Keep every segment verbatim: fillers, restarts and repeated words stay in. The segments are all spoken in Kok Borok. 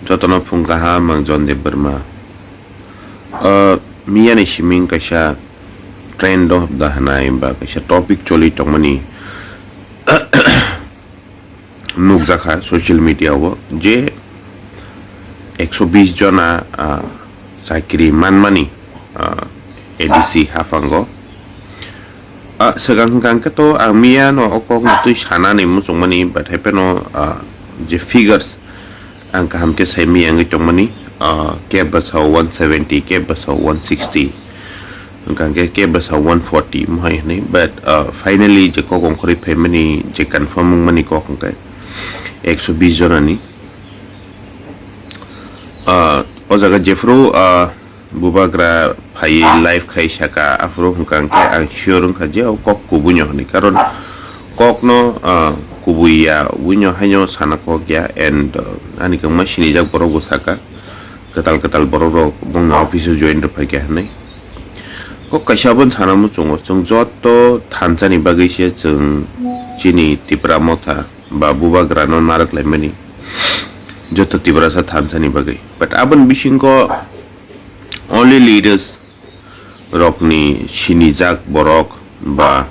Jotono phung kaham, ang John Deb Burma. Ah, miyani siming kaisa trend o da hwnai ba kaisa topic choli tongmani nukjakha social media o je ekso bis jona, ah, chakri manmani, ah, A D C haphango. Ah, swkang hwnkha hwnkhe to ang miya no o kok no twi sanani muchungmani, but hai phano, ah, je figures ang kaham khe sai miya wngwi tongmani, ah, keb bwsao one seventy, keb bwsao one sixty, hwnkha hwnkhe keb bwsao one forty mohai hwnwi, but, ah, finally je kok ongkhorwi phaimani je confirm wngmani kok hwnkhe ekso bis jonani. Ah, o jaga jephru, ah, Bubagra phaiwi live khai saka, aphuru hwnkha hwnkhe ang sure wngkha je o kok kubui no hwnwi, karon kok no, ah, kubui ya, ui no haino sana kok ya, and, ah, ani kwbangma sinijak borok bo saka, kwtal kwtal borok rok bongni office o join rw phaikha hwnwi. Kok kaisa abono sana muchungo, chwng joto thansa ni bagwi se chwng chini Tipra Motha ba Bubagra no narwk laimani, joto Tiprasa thansa ni bagwi, but aboni bisingo only leaders rokni sinijak borok ba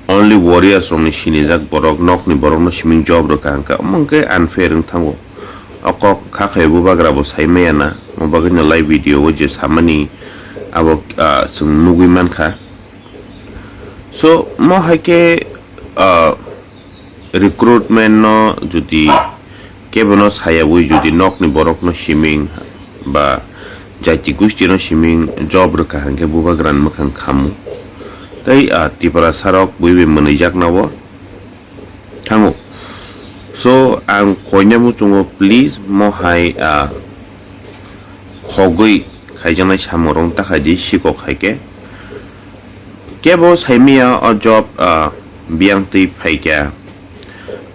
only warriors rokni sinijak borok, nokni borokno siming job rwkha hwnkha, omo hwnkhe unfair wng thango. O kok kha khe Bubagra bo sai maya na, omo bagwino live video o je samani abo, ah, chwng nugwi mankha. So, mo hai khe, ah, recruitment no jodi kebono sayawi jodi nokni borokno siming ba jaiti gustino siming job rwkha hwnkhe Bubagrani mwkhang khamu. Tei, ah, Tiprasarok buibai mwnwijak nabo thango. So, ang koina muchungo, please, mo hai, ah, khogwi khaijaknai samung rok ta khai di, sikok hai khe. Kebo saimaya o job, ah, biyang twi phaikha,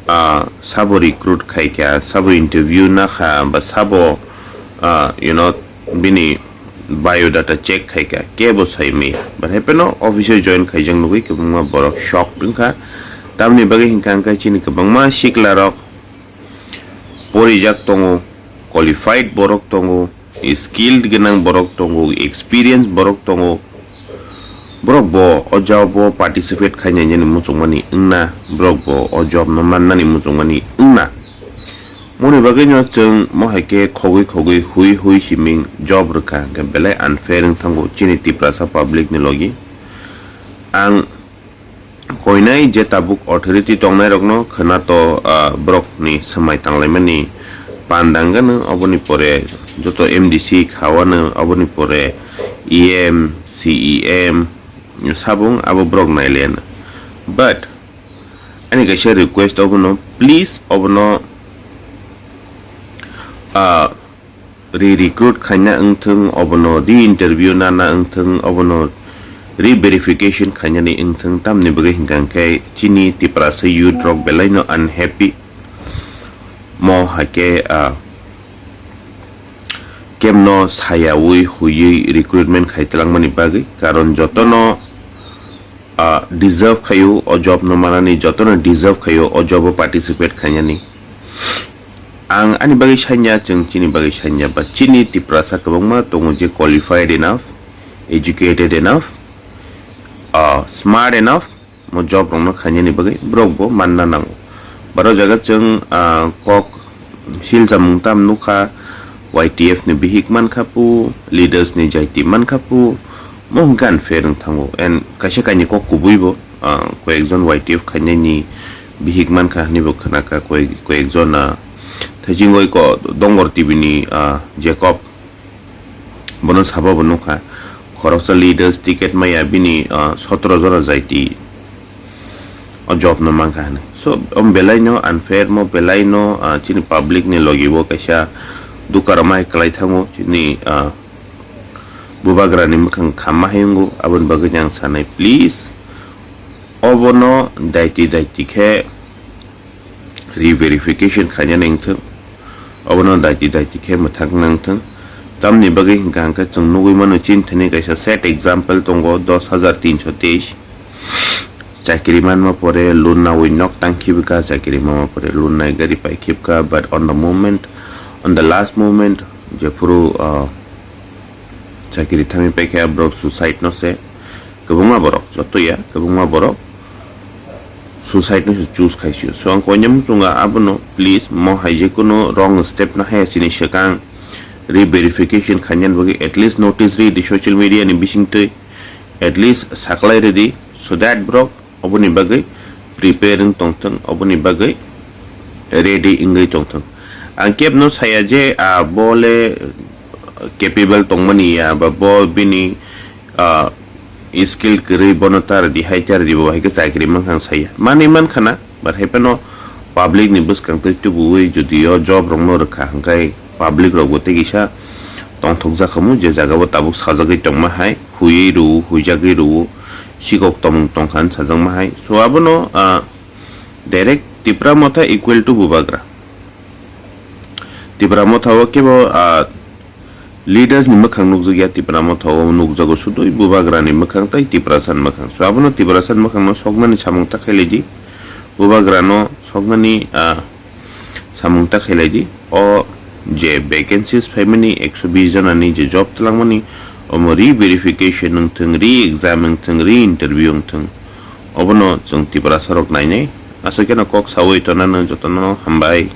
ah, sabo recruit khaikha, sabo interview nakha, ba sabo, ah, you know, bini biodata check khaikha, kebo saimaya. But hai phano office o join khaijak nugwi kwbangma borok shock wngkha. Tamni bagwi hwnkha hwnkhe chini kwbangma sikla rok porijak tongo, qualified borok tongo, skilled gwnang borok tongo, experience borok tongo. Borok bo o job o participate khainani muchungmani wngna, borok bo o job no mannani muchungmani wngna. Moni bagwi no chwng mo hai khe khogwi khogwi hui hui siming job rwkha hwnkhe belai unfair wng thango chini Tiprasa public ni logi. Ang koinai je tabuk authority tongnairokno khwnato, ah, borokni swmai tanglaimani pandang gano, aboni pore joto M D C khawano, aboni pore E M, C E M, sabung abo borok nailaiano. But ani kaisa request obono, please obono, ah, re-recruit khaina wngthwng, obono re-interview nana wngthwng, obono re-verification khainani wngthwng, tamni bagwi hwnkha hwnkhe chini Tiprasa youth rok belaino unhappy. Mo hai khe, ah, kemno sayawi huiwi recruitment khai twlangmani bagwi, karon jotono, ah, deserve khaio o job no manani, jotono deserve khaio o job o participate khainani. Ang ani bagwi sanya, chwng chini bagwi sanya, ba chini Tiprasa kwbangma tongo je qualified enough, educated enough, ah, smart enough, mo job rokno khainani bagwi borok bo manna nango. But o jaga chwng, ah, kok silsamung tam nukha, Y T F ni bihik mankha pu, leaders ni jaiti mankha pu, mo hwnkhe unfair wng thango. And kaisa kainwi kok kubui bo, ah, koyekjon Y T F khainani bihik mankha hwnwi bo khwnakha, koyek-, koyekjon, ah, Thaichingoi ko Dongor T V ni, ah, Jacob, bono sabo bo nukha, khoroksa leaders ticket maya bini, ah, sotoro jora jaiti o job no mankha hwnwi. So, o belai no unfair, mo belai no, ah, chini public ni logi o kaisa duka rwmai kwlai thango chini, ah, Bubagra ni mwkhang khamma hai wngo, aboni bagwi ang sanai, please, obono daiti daiti khe re-verification khainani wngthwng, obono daiti daiti khe mwthang nangthwng. Tamni bagwi hwnkha hwnkhe chwng nugwi mano chini thani kaisa set example tongo, dos hajar tinso teis. Chakri manma pore loan nawi nok tang khibwkha, chakri manma pore loan nai gari pai khibwkha, but on the moment, on the last moment jephuru ah, chakiri thangwi paikha borok suicide no se. Kwbangma borok, joto ya, kwbangma borok suicide no se choose khaisio. So ang koinai muchunga abono please mo hai je kuno wrong step na haya sini swkang re verification khainani bagwi at least notice ri di social media ni bisingtwi, at least saklai ri di, so that borok oboni bagwi prepare wng tongthwng, oboni bagwi ready wngwi tongthwng. Ang kebno saya je ah, bo le capable tongmani ya ba bo bini ah, skill kwrwi bono tar di hai tar di bo hai khe chakri mankha ang saya mani mankha na, but hai phano public ni bwskang twi tubuwi jodi o job rokno rwkha hwnkhe public rok bo tei kisa tongthok jakhamu je jaga o tabuk sajagwi tongma hai huiwi rwo huijagwi rwo sikok tomung tongkha hwn sajakma hai. So abono ah, direct Tipra Motha equal to Bubagra. Tipra Motha o kebo ah, leaders ni mwkhang nukjakya, Tipra Motha o nukjago sudui Bubagra ni mwkhang tei Tiprasa ni mwkhang. So abono Tiprasa ni mwkhang no soknani samung ta khailai di, Bubagra no soknani ah, samung ta khailai di. O je vacancies phaimani ekso bis jona ni je job twlangmani, omo re verification wngthwng, re exam wngthwng, re interview wngthwng, obono chwng Tiprasa rok nainai. Aswk kheno kok sawi tongnano jotono hambai.